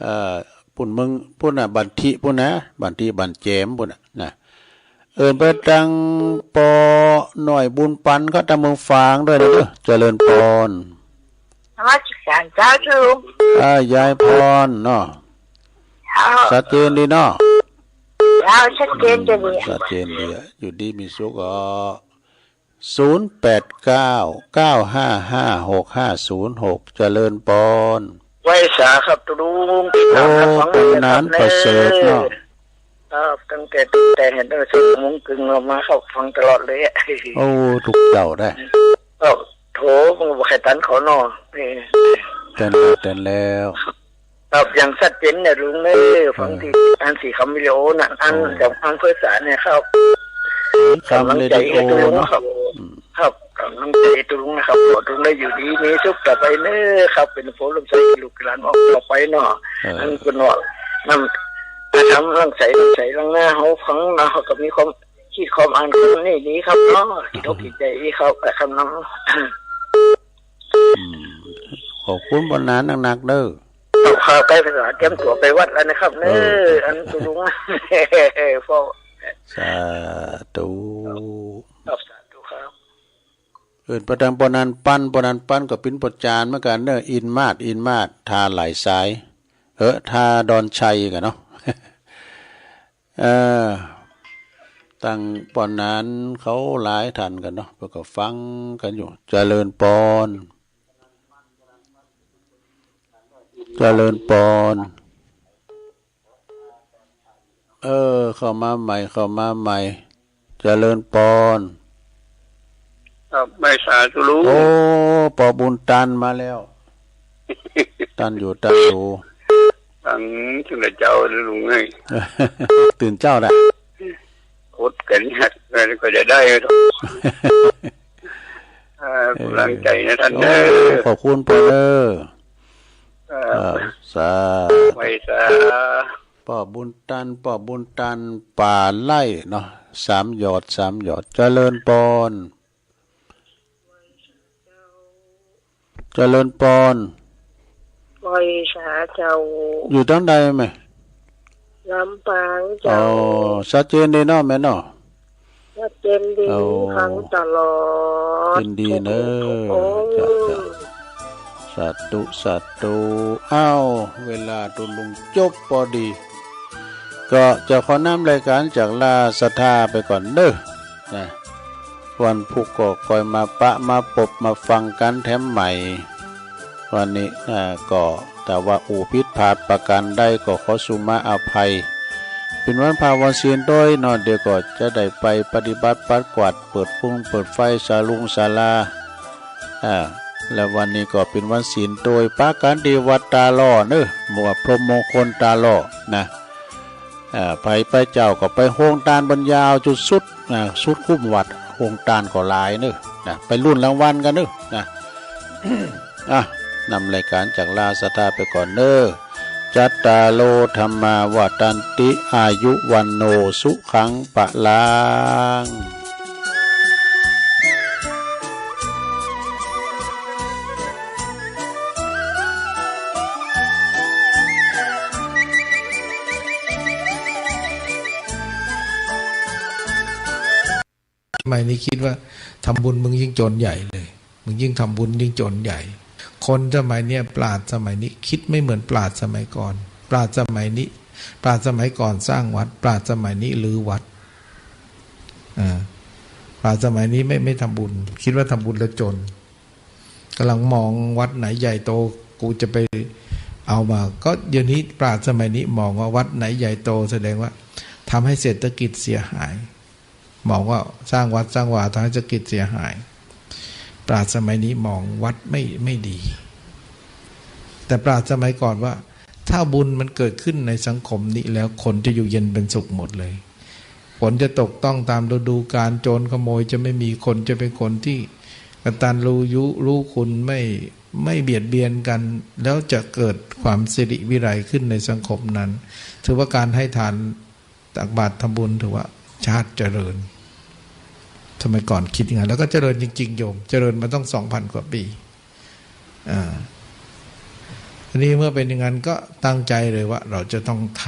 เอ่อ ปู้นเมืองปู้นน่ะ บ้านทิปู้นนะ บ้านทิบ้านแจมปู้นน่ะนะ เอิ้นไปตังปอน้อยบุญปันครับ ตังเมืองฝางด้วยนะเด้อ เจริญพร นมัสการเจ้า ลุง อ่า ยายพรเนาะ เจ้า ชัดเจนดีเนาะ เจ้า ชัดเจนดี อืม ชัดเจนดีอะ อยู่ดีมีสุขก็ ศูนย์แปดเก้า เก้าห้าห้า หกห้าศูนย์หก เจริญพร ไหว้สาครับ ตุลุง ติดตามรับฟัง โอ้ ตำนานประเสริฐเนาะ ครับ ตั้งแต่ ตั้งแต่เห็นตั้งแต่สิบโมงครึ่งเรามาครับ ฟังตลอดเลยอะ โอ้ ทุกเจ้าได้ ก็โทร มันก็บ่ใครตันเขาเนาะ เออ เตือนแล้ว เตือนแล้ว ครับ อย่างชัดเจนเนี่ยลุงเอ้ย เออ ฟังที่อ่านสีคำวิดีโอน่ะ อ่าน โอ้ จากอ่านภาษาเนี่ยครับ คำวิดีโอเนาะ กำลังใจให้ลุงครับ อืม ครับ กำลังใจให้ลุงนะครับ ขอลุงได้อยู่ดีมีสุขต่อไปเน้อครับ เป็นผู้ร่วมใช้ลูกหลานออกต่อไปเนาะ เออ อันคุณเนาะ นำ ทำเรื่องใสเรื่องใสเรื่องหน้าเขาฟังเนาะ เขาก็มีความคิดความอ่านคนนี้ดีครับเนาะ คิดอกคิดใจดีครับ แต่คำนั้น อืม ขอบคุณปอหนานนักๆเด้อ ครับ ใกล้เวลาเตรียมตัวไปวัดแล้วนะครับ เออ เน้อ อันตุลุง พ่อ สาธุ ครับ สาธุครับ เอิ้นไปตังปอหนานปัน ปอหนานปันก็เป๋นปอจานเหมือนกันเน้อ อินมาศ อินมาศ ท่าหลายทราย เออ ท่าดอนชัยกันเนาะ เอ่อ ตังปอหนานเขาหลายท่านกันเนาะ เปิ้นก็ฟังกันอยู่ เจริญพร เจริญพร เออ เข้ามาใหม่ เข้ามาใหม่ เจริญพร ครับ ไหว้สาตุลุง โอ้ ปอบุญตันมาแล้ว ตันอยู่ ตันอยู่ ตังถึงแต่เจ้าเลยลุงเอ้ย ตื่นเจ้าละ อดกันยาก อะไรก็จะได้ เออ กำลังใจนะท่านเด้อ โอ้ ขอบคุณปอเด้อ ครับ เออ สา ไหว้สา ปอบุญตัน ปอบุญตัน ป่าไร่เนาะ สามหยอด สามหยอด เจริญพร เจริญพร ไหว้สาเจ้า อยู่ตังใดแม่ ลำปางเจ้า อ๋อ ชัดเจนดีเนาะแม่เนาะ ชัดเจนดี โอ้ ฟังตลอด ยินดีเน้อ ทุกๆองค์ จ้ะ จ้ะ สาธุ สาธุ อ้าว เวลาตุลุงจบพอดี ก็จะขอนำรายการจากลาศรัทธาไปก่อนเน้อ นะ วันพุธก็ค่อยมาปะมาปบมาฟังกันแถมใหม่ วันนี้ อ่า ก็ถ้าว่าอู้ผิดพลาดประการใดก็ขอสุมาอภัย เป๋นวันพระวันศีลโดยเนาะ เดี๋ยวก็จะได้ไปปฏิบัติปัดกวาด เปิดฟงเปิดไฟศาลุงศาลา อ่า และวันนี้ก็เป๋นวันศีลโดย ปะกันตี้วัดตาหล่อเน้อ หมู่พรหมมงคลตาหล่อนะ อ่า ไผไปเจ้าก็ไปโฮงตานบรรยาวจุดสุด อ่า สุดคุ้มวัด โฮงตานก็หลายเน้อ นะ ไปลุ้นรางวัลกันเน้อ นะ อ่ะ นำรายการจากลาศรัทธาไปก่อนเน้อ จัตตาโล ธัมมา วัฑฒันติ อายุ วัณโณ สุขัง พลัง สมัยนี้คิดว่าทำบุญมึงยิ่งจนใหญ่เลย มึงยิ่งทำบุญยิ่งจนใหญ่ คนสมัยเนี้ย ปราชญ์สมัยนี้คิดไม่เหมือนปราชญ์สมัยก่อน ปราชญ์สมัยนี้ ปราชญ์สมัยก่อนสร้างวัด ปราชญ์สมัยนี้รื้อวัด อ่า ปราชญ์สมัยนี้ไม่ ไม่ทำบุญ คิดว่าทำบุญแล้วจน กำลังมองวัดไหนใหญ่โต กูจะไปเอามา ก็เดี๋ยวนี้ปราชญ์สมัยนี้มองว่าวัดไหนใหญ่โต แสดงว่าทำให้เศรษฐกิจเสียหาย มองว่าสร้างวัดสร้างวาทำให้เศรษฐกิจเสียหาย ปราชญ์สมัยนี้มองวัดไม่ ไม่ดี แต่ปราชญ์สมัยก่อนว่า ถ้าบุญมันเกิดขึ้นในสังคมนี้แล้ว คนจะอยู่เย็นเป็นสุขหมดเลย ฝนจะตกต้องตามฤดูกาล โจรขโมยจะไม่มี คนจะเป็นคนที่กตัญญูรู้คุณ ไม่ ไม่เบียดเบียนกัน แล้วจะเกิดความสิริวิไลขึ้นในสังคมนั้น ถือว่าการให้ทาน ตักบาตรทำบุญถือว่าชาติเจริญ สมัยก่อนคิดอย่างนั้น แล้วก็เจริญจริงๆ โยม เจริญมาต้องสองพันกว่าปี อ่า ทีนี้เมื่อเป็นอย่างนั้นก็ตั้งใจเลยว่าเราจะต้องท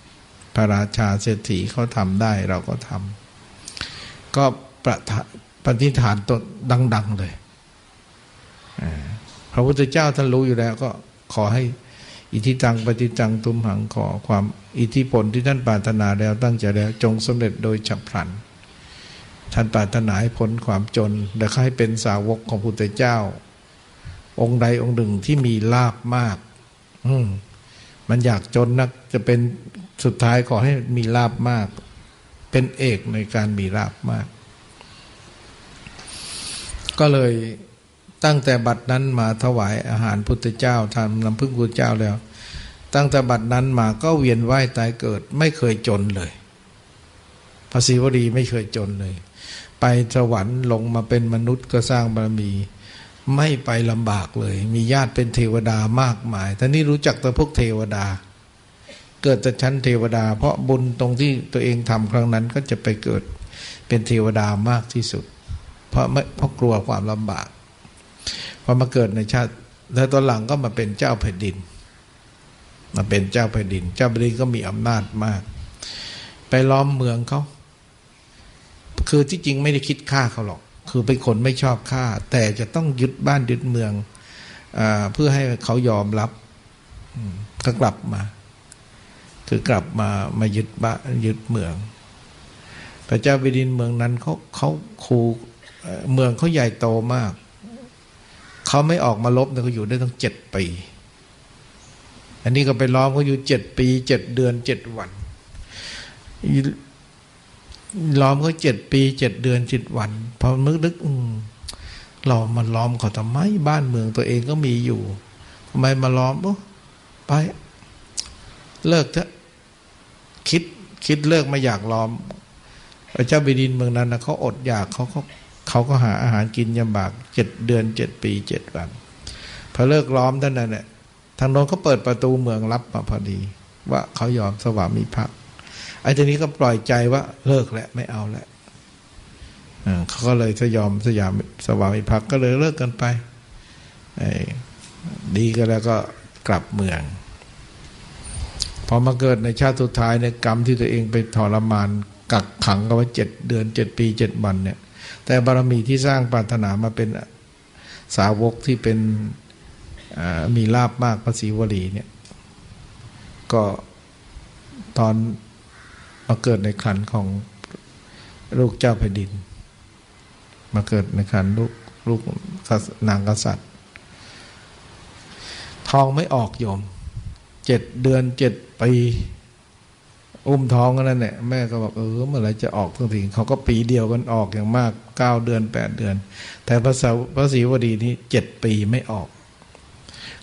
ำ พระราชาเศรษฐีเขาทำได้ เราก็ทำ ก็ประทะ- ปฏิฐานตนดังๆเลย อ่า พระพุทธเจ้าท่านรู้อยู่แล้ว ก็ขอให้ อิทิตัง ปฏิตัง ตุมหัง ขอความอิทธิผลที่ท่านปรารถนาแล้ว ตั้งใจแล้ว จงสำเร็จโดยฉับพลัน ท่านปรารถนาให้พ้นความจน และให้เป็นสาวกของพุทธเจ้า องค์ใดองค์หนึ่งที่มีลาภมาก อืม มันอยากจนนัก จะเป็น สุดท้ายขอให้มีลาภมาก เป็นเอกในการมีลาภมาก ก็เลยตั้งแต่บัดนั้นมาถวายอาหารพุทธเจ้า ทำน้ำผึ้งพุทธเจ้าแล้ว ตั้งแต่บัดนั้นมาก็เวียนว่ายตายเกิด ไม่เคยจนเลย พระศรีวลีไม่เคยจนเลย ไปสวรรค์ ลงมาเป็นมนุษย์ก็สร้างบารมี ไม่ไปลำบากเลย มีญาติเป็นเทวดามากมาย ท่านนี้รู้จักแต่พวกเทวดา เกิดแต่ชั้นเทวดา เพราะบุญตรงที่ตัวเองทำครั้งนั้นก็จะไปเกิดเป็นเทวดามากที่สุด เพราะไม่- เพราะกลัวความลำบาก พอมาเกิดในชาติ แล้วตอนหลังก็มาเป็นเจ้าแผ่นดิน มาเป็นเจ้าแผ่นดิน เจ้าแผ่นดินก็มีอำนาจมาก ไปล้อมเมืองเขา คือที่จริงไม่ได้คิดฆ่าเขาหรอก คือเป็นคนไม่ชอบฆ่า แต่จะต้องยึดบ้านยึดเมือง อ่า เพื่อให้เขายอมรับ อืม ก็กลับมา คือกลับมา มายึดบ้านยึดเมือง พระเจ้าแผ่นดินเมืองนั้นเขา- เขาคู- เอ่อ เมืองเขาใหญ่โตมาก เขาไม่ออกมารบเนี่ย เขาอยู่ได้ตั้งเจ็ดปี อันนี้ก็ไปล้อมเขาอยู่เจ็ดปี เจ็ดเดือน เจ็ดวัน ล้อมเขาเจ็ดปี เจ็ดเดือน เจ็ดวัน พอนึกนึก อืม เรามาล้อมเขาทำไม บ้านเมืองตัวเองก็มีอยู่ ทำไมมาล้อม โอ้ ไป เลิกเถอะ คิด- คิดเลิก ไม่อยากล้อม เจ้าแผ่นดินเมืองนั้นนะ เขาอดอยาก เขาก็- เขาก็หาอาหารกินลำบาก เจ็ดเดือน เจ็ดปี เจ็ดวัน พอเลิกล้อมเท่านั้นแหละ ทางโน้นก็เปิดประตูเมืองลับมาพอดี ว่าเขายอมสวามิภักดิ์ ไอ้ทีนี้ก็ปล่อยใจว่าเลิกแล้ว ไม่เอาแล้ว อ่า เขาก็เลยสยอมสยาม- สวามิภักดิ์ ก็เลยเลิกกันไป ไอ้ ดีกันแล้วก็กลับเมือง พอมาเกิดในชาติสุดท้ายเนี่ย กรรมที่ตัวเองไปทรมานกักขังเขาไว้เจ็ดเดือน เจ็ดปี เจ็ดวันเนี่ย แต่บารมีที่สร้างปรารถนามาเป็น สาวกที่เป็น อ่า มีลาภมาก พระศรีวลีเนี่ย ก็ตอนมาเกิดในครรภ์ของลูกเจ้าแผ่นดิน มาเกิดในครรภ์ลูก- ลูกนางกษัตริย์ ท้องไม่ออกโยม เจ็ดเดือน เจ็ดปี อุ้มท้องกันนั่นแหละ แม่ก็บอก เออ เมื่อไหร่จะออกสักที เขาก็ปีเดียวกันออกอย่างมาก เก้าเดือน แปดเดือน แต่พระสาว- พระศรีวลีนี่เจ็ดปีไม่ออก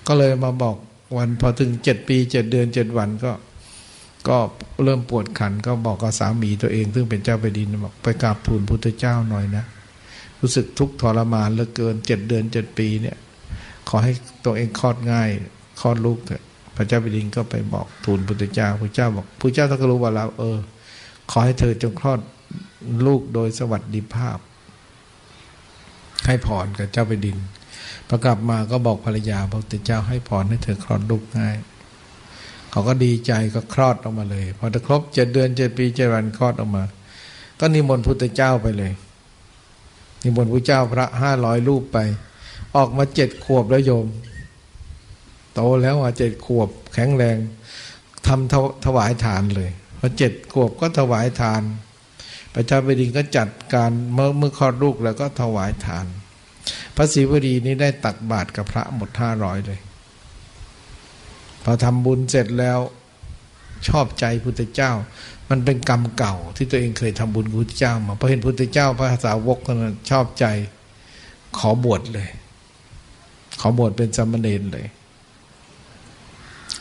ก็เลยมาบอกวัน พอถึงเจ็ดปี เจ็ดเดือน เจ็ดวันก็- ก็เริ่มปวดครรภ์ ก็บอกกับสามีตัวเอง ซึ่งเป็นเจ้าแผ่นดิน บอก ไปกราบทูลพุทธเจ้าหน่อยนะ รู้สึกทุกข์ทรมานเหลือเกิน เจ็ดเดือน เจ็ดปีเนี่ย ขอให้ตัวเองคลอดง่าย คลอดลูกเถอะ พระเจ้าแผ่นดินก็ไปบอกทูลพุทธเจ้า พุทธเจ้าบอก- พุทธเจ้าท่านก็รู้ว่าแล้ว เออ ขอให้เธอจงคลอดลูกโดยสวัสดิภาพ ให้พรกับเจ้าแผ่นดิน พอกลับมาก็บอกภรรยา พระพุทธเจ้าให้พรให้เธอคลอดลูกง่าย เขาก็ดีใจ ก็คลอดออกมาเลย พอจะครบเจ็ดเดือน เจ็ดปี เจ็ดวัน คลอดออกมา ก็นิมนต์พุทธเจ้าไปเลย นิมนต์พระเจ้าพระห้าร้อยรูปไป ออกมาเจ็ดขวบแล้วโยม โตแล้วอ่ะ เจ็ดขวบ แข็งแรง ทำถว- ถวายทานเลย พอเจ็ดขวบก็ถวายทาน พระเจ้าแผ่นดินก็จัดการ เมื่อ- เมื่อคลอดลูกแล้วก็ถวายทาน พระศรีวลีนี่ได้ตักบาตรกับพระหมดห้าร้อยเลย พอทำบุญเสร็จแล้ว ชอบใจพุทธเจ้า มันเป็นกรรมเก่าที่ตัวเองเคยทำบุญกับพุทธเจ้ามา พอเห็นพุทธเจ้าพระสาวกคนนั้นชอบใจ ขอบวชเลย ขอบวชเป็นสามเณรเลย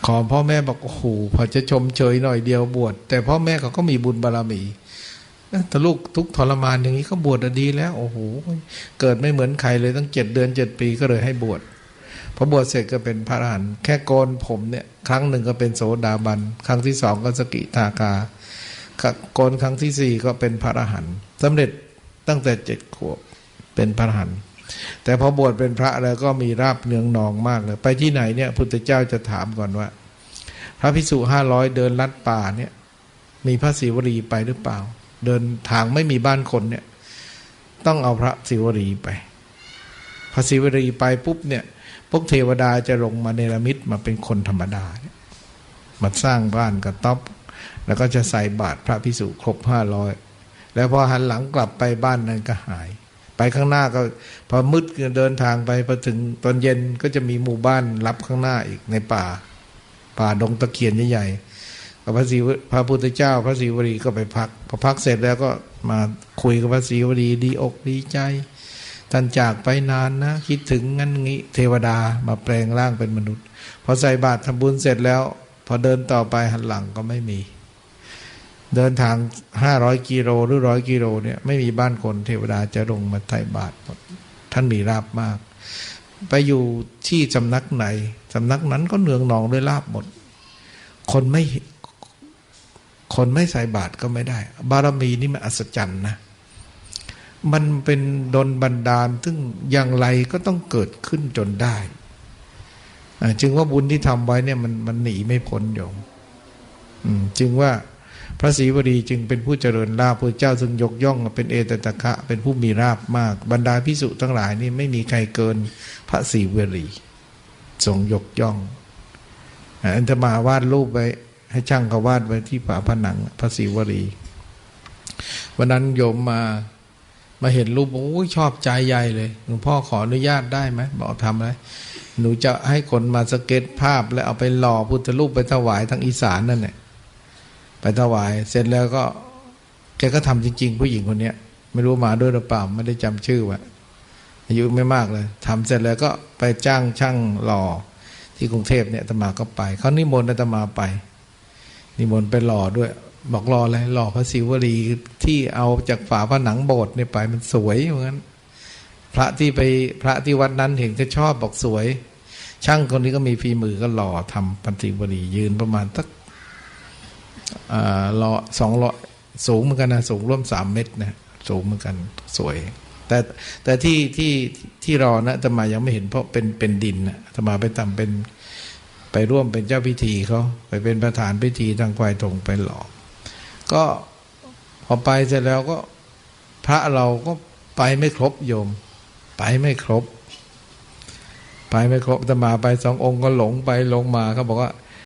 ขอพ่อแม่บอก โอ้โห พอจะชมเชยหน่อยเดียวบวช แต่พ่อแม่เขาก็มีบุญบารมี เอ้อ ถ้าลูกทุกข์ทรมานอย่างนี้ก็บวชอะดีแล้ว โอ้โห เกิดไม่เหมือนใครเลย ตั้งเจ็ดเดือนเจ็ดปี ก็เลยให้บวช พอบวชเสร็จก็เป็นพระอรหันต์ แค่โกนผมเนี่ย ครั้งหนึ่งก็เป็นโสดาบัน ครั้งที่สองก็สกิทาคา โกนครั้งที่สี่ก็เป็นพระอรหันต์ สำเร็จตั้งแต่เจ็ดขวบ เป็นพระอรหันต์ แต่พอบวชเป็นพระแล้วก็มีลาภเนืองนองมากเลย ไปที่ไหนเนี่ย พุทธเจ้าจะถามก่อนว่า พระภิกษุห้าร้อยเดินลัดป่าเนี่ย มีพระศรีวลีไปหรือเปล่า เดินทางไม่มีบ้านคนเนี่ย ต้องเอาพระศรีวลีไป พระศรีวลีไปปุ๊บเนี่ย พวกเทวดาจะลงมาเนรมิตมาเป็นคนธรรมดาเนี่ย มาสร้างบ้านกระต๊อบ แล้วก็จะใส่บาตรพระภิกษุครบห้าร้อย แล้วพอหันหลังกลับไป บ้านนั้นก็หาย ไปข้างหน้าก็ พอมืดเดินทางไป พอถึงตอนเย็นก็จะมีหมู่บ้านลับข้างหน้าอีกในป่า ป่าดงตะเคียนใหญ่ๆ ก็พระศรีว- พระพุทธเจ้า พระศรีวลีก็ไปพัก พอพักเสร็จแล้วก็มาคุยกับพระศรีวลี ดีอกดีใจ ท่านจากไปนานนะ คิดถึง งั้นงี้ เทวดามาแปลงร่างเป็นมนุษย์ พอใส่บาตรทำบุญเสร็จแล้ว พอเดินต่อไปหันหลังก็ไม่มี เดินทางห้าร้อยกิโลหรือร้อยกิโลเนี่ย ไม่มีบ้านคน เทวดาจะลงมาใส่บาตรหมด ท่านมีลาภมาก ไปอยู่ที่สำนักไหน สำนักนั้นก็เนืองนองด้วยลาภหมด คนไม่ คนไม่ใส่บาตรก็ไม่ได้ บารมีนี่มันอัศจรรย์นะ มันเป็นดลบันดาล ซึ่งอย่างไรก็ต้องเกิดขึ้นจนได้ อ่า จึงว่าบุญที่ทำไว้เนี่ยมัน มันหนีไม่พ้นโยม อืม จึงว่าพระศรีวลีจึงเป็นผู้เจริญลาภ พระเจ้าจึงยกย่องว่าเป็นเอตตะคะ เป็นผู้มีลาภมาก บรรดาภิกษุทั้งหลายนี่ไม่มีใครเกินพระศรีวลี ทรงยกย่อง อ่า อาตมาวาดรูปไว้ ให้ช่างเขาวาดไว้ที่ฝาผนังพระศรีวลี วันนั้นโยมมา มาเห็นรูป โอ้ย ชอบใจใหญ่เลย หลวงพ่อขออนุญาตได้ไหม บอกทำอะไร หนูจะให้คนมาสเก็ตภาพแล้วเอาไปหล่อพุทธรูปไปถวายทางอีสานนั่นแหละ ไปถวายเสร็จแล้วก็ แกก็ทำจริงๆ ผู้หญิงคนเนี้ย ไม่รู้มาด้วยหรือเปล่า ไม่ได้จำชื่อไว้ อายุไม่มากเลย ทำเสร็จแล้วก็ไปจ้างช่างหล่อที่กรุงเทพเนี่ย อาตมาก็ไป เขานิมนต์อาตมาไป นิมนต์ไปหล่อด้วย บอกหล่ออะไร หล่อพระศรีวลีที่เอาจากฝาผนังโบสถ์เนี่ยไป มันสวย ว่างั้น พระที่ไป พระที่วัดนั้นเห็นก็ชอบ บอกสวย ช่างคนนี้ก็มีฝีมือ ก็หล่อทำพระศรีวลี ยืนประมาณสัก อ่า ร้อย สองร้อย สูงเหมือนกันนะ สูงร่วมสามเมตรนะ สูงเหมือนกัน สวย แต่ แต่ที่ ที่ ที่หล่อนะ อาตมายังไม่เห็น เพราะเป็น เป็นดินนะ อาตมาไปทำเป็น ไปร่วมเป็นเจ้าพิธีเขา ไปเป็นประธานพิธีทางควายถงไปหล่อ ก็พอไปเสร็จแล้วก็ พระเราก็ไปไม่ครบโยม ไปไม่ครบ ไปไม่ครบ อาตมาไปสององค์ก็หลงไปหลงมา เขาบอกว่า